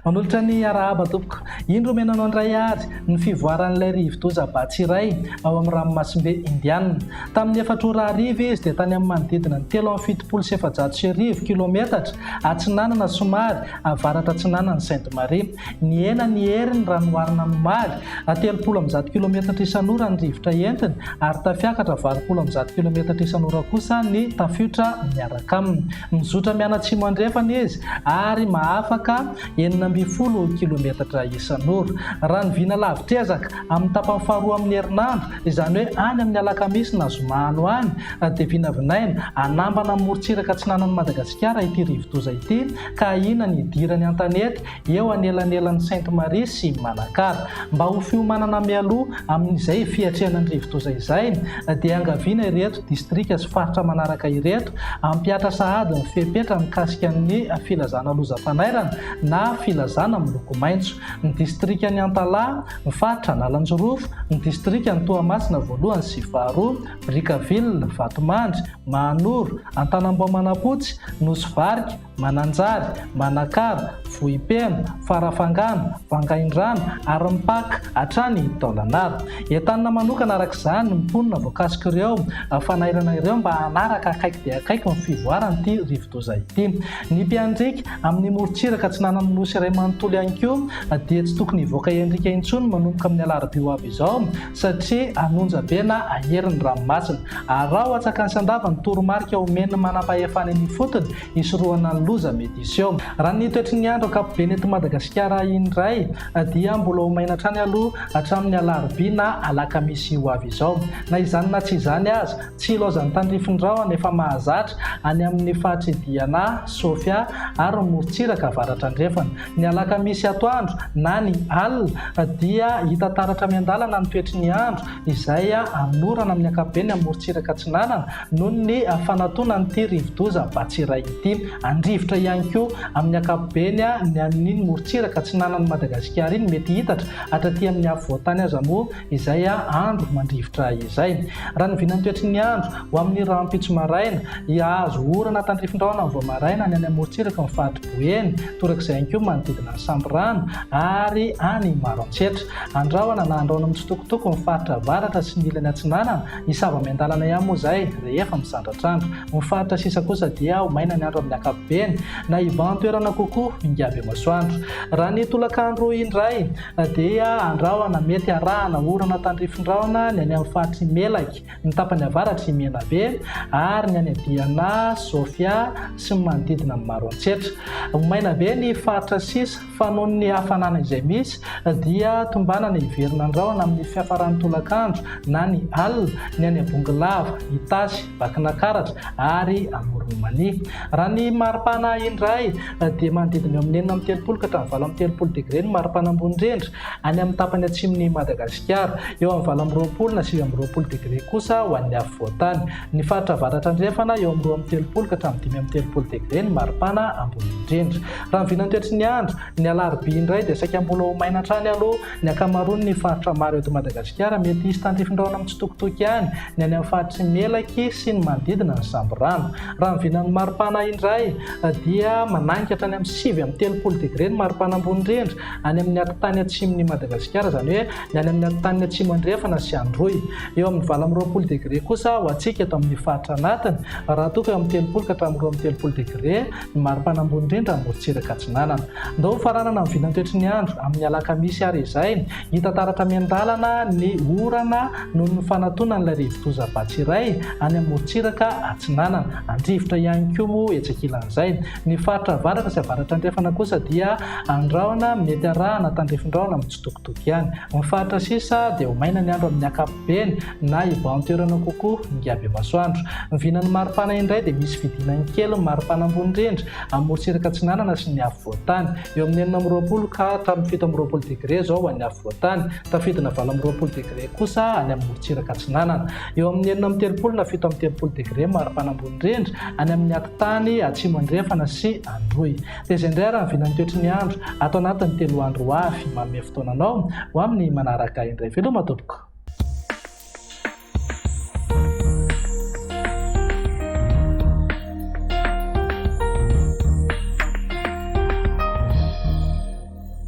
Manolotra ny arahaba tompoko. Indro omena anao indray ary ny fivoaran'ilay rivodoza Batsirai ao amin'ny ranomasimbe Indiana. Tamin'ny efatra ora hariva izy dia tany amin'ny manodidina ny 1473 kilometatra atsinanana somary avaratra atsinanan'i Sainte Marie. Nihena ny heriny raha noharina amin'ny omaly, 130 kilometatra isan'ora ny rivotra entiny ary tafiakatra 180 kilometatra isan'ora kosa ny tafiotra miaraka aminy. Mizotra mianatsimo andrefana izy ary mahafaka 16 kilometatra isan'ora. Raha ny vina lavitr'ezaka, amin'ny tapany faharoa amin'ny herinandro, izany hoe any amin'ny alakamisy na zoma any ho any, dia vinavinaina hanambana amin'ny morontsiraka atsinanan'i Madagasikara ity rivodoza ity ka ahiana ny hidirany an-tanety eo anelanelan'i Sainte Marie sy Manakara. Mba ho fiomanana mialoha amin'izay fiatrehana ny rivodoza izay dia iangaviana ireto distrika sy faritra manaraka ireto hampihatra sahady ny fepetra mikasika ny filazana loza fanairana na filazana miloko maitso. Ny distrikan'i Antalaha, ny faritra Analanjirofo, ny distrikan'i Toamasina voalohany sy faharoa, Brickaville, Vatomandry, Mahanoro, Antanambao Manampotsy, Nosy Varika, Mananjary, Manakara, Vohipeno, Farafangana, Vangaindrano ary mipaka hatrany Taolagnaro. Entanina manokana araka izany ny mponina voakasik'ireo fanairana ireo mba hanaraka akaiky dia akaiky ny fivoaran'ity rivodoza ity. Ny mpiandriaka amin'ny morontsiraka atsinanan'ny Nosy iray manontolo ihany koa dia tsy tokony hivoaka endrika intsony manomboka amin'ny alarobia ho avy izao satria hanonja be na hahery ny ranomasina. Araho antsakany sy andavany ny toromarika omen'ny manampahefana eny ifotony hisorohana ny loza mety hiseho. Raha ny toetry ny andro ankapobeny eto Madagasikara indray dia mbola ho maina hatrany aloha hatramin'ny alarobia na alakamisy ho avy izao. Na izany na tsy izany aza, tsy ilaozan'ny tandrifin-drahona efa mahazatra any amin'ny faritr'i Diana, Sofia ary ny morontsiraka avaratra andrefana. Ny alakamisy atoandro na ny alina dia hita taratra miandalana ny toetry ny andro izay hanorana amin'ny ankapobeny amin'ny morontsiraka atsinanana noho ny fanatonan'ity rivodoza Batsirai ity. Handrivotra ihany koa amin'ny ankapobeny ny amin'iny morontsiraka atsinanan'i Madagasikara iny, mety hitatra hatraty amin'ny afovoan-tany aza moa izay andro mandrivotra izay. Raha ny vinan'ny toetry ny andro ho amin'ny rahampitso maraina, hahazo orana tandrifin-drahona vao maraina ny any amorontsiraka ny faritr'i Boeny, torak'izay ihany koa manodidina ny Sambirano ary any Maroantsetra. Andrahona na andrahona mitsitokotoko ny faritra avaratra sy ny ilany atsinanana, hisava miandalana ihany moa izay rehefa misandratr'andro. Ny faritra sisa kosa dia ho maina ny andro amin'ny ankapobeny na hibahan-toerana kokoa ingaby masoandro. Raha ny tolakandro indray dia andrahona mety arahana orana tandrifin-drahona ny any amin'ny faritr'i Melaky, ny tapany avaratr'i Menabe ary ny any Diana, Sofia sy ny manodidina an'i Maroantsetra. Ho maina be ny faritra sisa fa noho ny hafanana izay misy dia tombanana hiverina an-drahona amin'ny fiafaran'ny tolakandro na ny alina ny any Bongolava, Itasy, Vakinakaratra ary Amoron'i Mania. Raha ny maripana indray dia manodidina eo amin'ny 36 ka hatramin'ny 38 degre ny maripana ambony indrindra any amin'ny tapany atsimon'i Madagasikara. Eo amin'ny 28 na 29 degre kosa ho an'ny afovoan-tany. Ny faritra avaratra andrefana eo amin'ny 32 ka hatramin'ny 35 degre ny maripana ambony indrindra. Raha ny vinantoetry ny andro, ny alarobia indray dia saika mbola ho maina hatrany aloha ny ankamaroan'ny faritra maro eto Madagasikara. Mety hisy tandrifin-drahona mitsitokotoko ihany ny any amin'ny faritr'i Melaky sy ny manodidina ny Sambirano. Raha ny vinan'ny maripana indray dia mananika hatrany amin'ny 39 degre ny maripana ambony indrindra any amin'ny atitany atsimon'i Madagasikara, izany hoe ny any amin'ny atitaniny atsimo andrefana sy Androy. Eo amin'ny 28 degre kosa ho antsika eto amin'ny faritra anatiny, raha toa ka eo amin'ny 30 ka hatramin'ny 32 degre ny maripana ambony indrindra amorontsiraka atsinanana. Ndao hofaranana ny vinantoetry ny andro amin'ny alakamisy ary izay. Hita taratra miandalana ny orana noho ny fanatonan'ilay rivodoza Batsirai any amorontsiraka atsinanana. Andrivotra ihany koa moa etsy ankilan'izay. Ny faritra avaratra sy avaratra andrefana kosa dia andrahona mety arahana tandrifin-drahona mitsitokotoko ihany. Ny faritra sisa dia ho maina ny andro amin'ny ankapobeny na hibahan-toerana kokoa ny habemasoandro. Ny vinan'ny maripana indray dia misy fidinany kely ny maripana ambony indrindra amin'ny morontsiraka atsinanana sy ny afovoan-tany. Eo amin'ny 26 ka hatramin'ny 27 degre izao ho an'ny afovoan-tany. Tafidina 28 degre kosa any amin'ny morontsiraka atsinanana. Eo amin'ny 36 na 37 degre maripana ambony indrindra any amin'ny atitany atsimo andrefana sy Androy. Dia izay indray ary ny vinan'ny toetry ny andro ato anatin'ny telo andro ho avy. Manome fotoana anao ho amin'ny manaraka indray. Veloma tompoko.